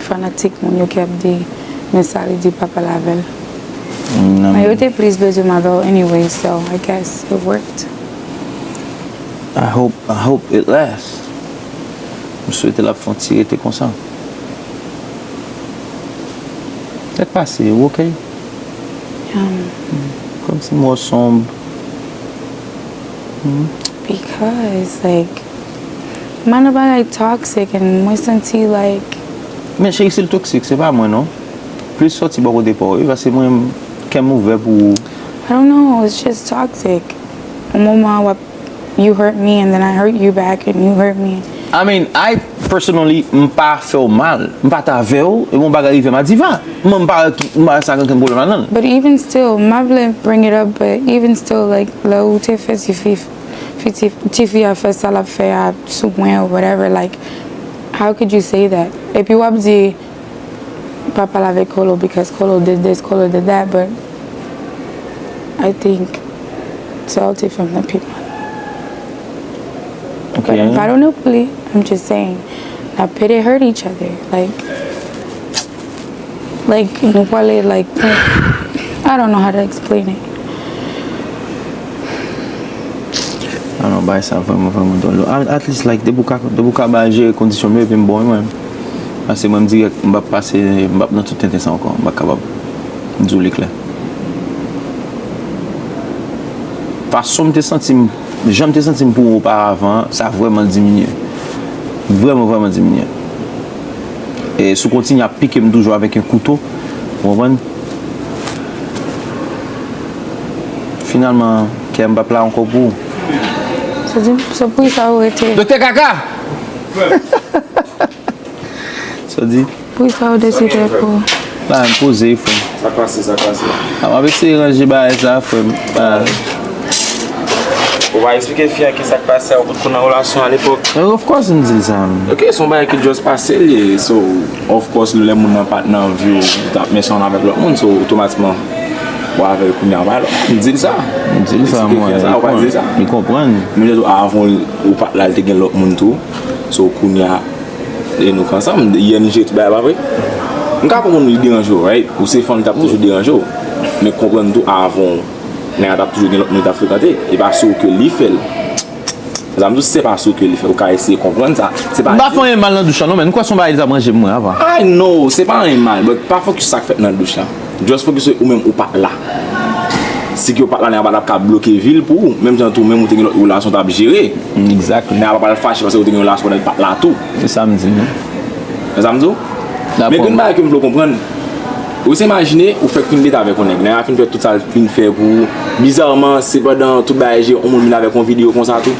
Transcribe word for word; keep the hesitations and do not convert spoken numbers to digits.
Fanatik moun yo ki ap di, men sa li di papa l avè l. Men yo te plis bezwen m avè w anyway, so I guess it worked. I hope, I hope it lasts. M swete l ap fè yon ti rete konsa. Sa k pase, ou oke? Um, Kòmsi m wè w sonb. Because, like, m pa nan bagay toxic and mwen santi, like, Men cheri, si l toxic, se pa mwen non. Plis sòti bò kote pa w wi, paske mwen, kè m ouvè pou ou. I don't know, it's just toxic. Yon moman w ap, you hurt me and then I hurt you back and you hurt me. I mean, I personally, m pa fè w mal. M pa t avè w, e yon bagay rive m a Diva. Mwen, m pa, m pa wè sa gen okenn pwoblèm ladan l. But even still, m pa vle bring it up, but even still, like, lè ou te fè tifi, fi ti, tifi a fè sa l ap fè a sou mwen or whatever, like, how could you say that? Epi w ap di, papa l avè Kolo because Kolo did this, Kolo did that, but I think salty from the people. Ok. But I don't know, Pli. I'm just saying. N ap pede hurt each other. Like, like, nou pale, like, I don't know how to explain it. Ah non, bagay sa vrèman, vrèman dwòl. At, at least, like, depi w ka, depi w ka ba jere kondisyon m yo, epi m bon, wi, mwen. Paske mwen, m dirèk, m p ap pase, m p ap nan tout tenten sa ankò. M pa kapab. M di w li klè. Fason m te santi m, jan m te santi m pou ou oparavan, sa vrèman diminye. Vrèman, vrèman diminye. E si w kontinye ap pike m toujou avèk yon kouto, ou konprann? Finalman, kè m p ap la ankò pou ou. Se di, se pou sa ou rete. Doktè Kaka! Sa w di? Pou sa ou deside pou. La, m poze, frè m. Sa k pase, sa k pase. A, m ap eseye ranje bagay sa, frè m. Ah. Ou pa eksplike fi a ki sa k pase a, ou potko nan relasyon alepòk. Of course, m di l sa. Ok, se yon bagay ki just pase l ye. So, of course, lè moun nan pa t nan vi w, ou t ap mete ansanm avèk lòt moun, so, otomatikman, ou avè l kounye a, ou pa lòt. M di l sa. M di l sa, mwen. Sa, ou pa di l sa. Li konprann. Men jan tou, avan ou pa t la, l te gen lòt moun tou. So, kounye a, e nou k ansanm. Yè nou jere tout bagay, pa vre? M ka konprann ou li deranje w, right? Ou se fanm, li t ap toujou deranje w. Men konprann tou, avan w, nèg la t ap toujou gen lòt moun li t ap frekante. E pa sou ke li fè l. Sa m di w, si se pa sou ke li fè, ou ka eseye konprann sa. Se pa. M pa fè anyen mal nan douch la, non, men m kwè se yon bagay li t ap ranje pou mwen avan. I know, se pa anyen mal, but pa focus sa k fèt nan douch la. Just focus ou menm ou pa t la. Si ke ou pa t la, nèg la pa t ap ka bloke vi l pou ou. Menm jan tou, menm ou te gen lòt relasyon w t ap jere. Exactly. Nèg la pa pral fache paske ou te gen relasyon pandan l pa t la tou. Se sa m di, non. Wè sa m di w? Men gen yon bagay ke m vle w konprann. Ou se imajine, ou fèk fin date avèk yon nèg. Nèg la fin fè tout sa l fin fè pou ou. Bizarman, se pandan tout bagay jere, yon moun vin avèk yon videyo konsa tou.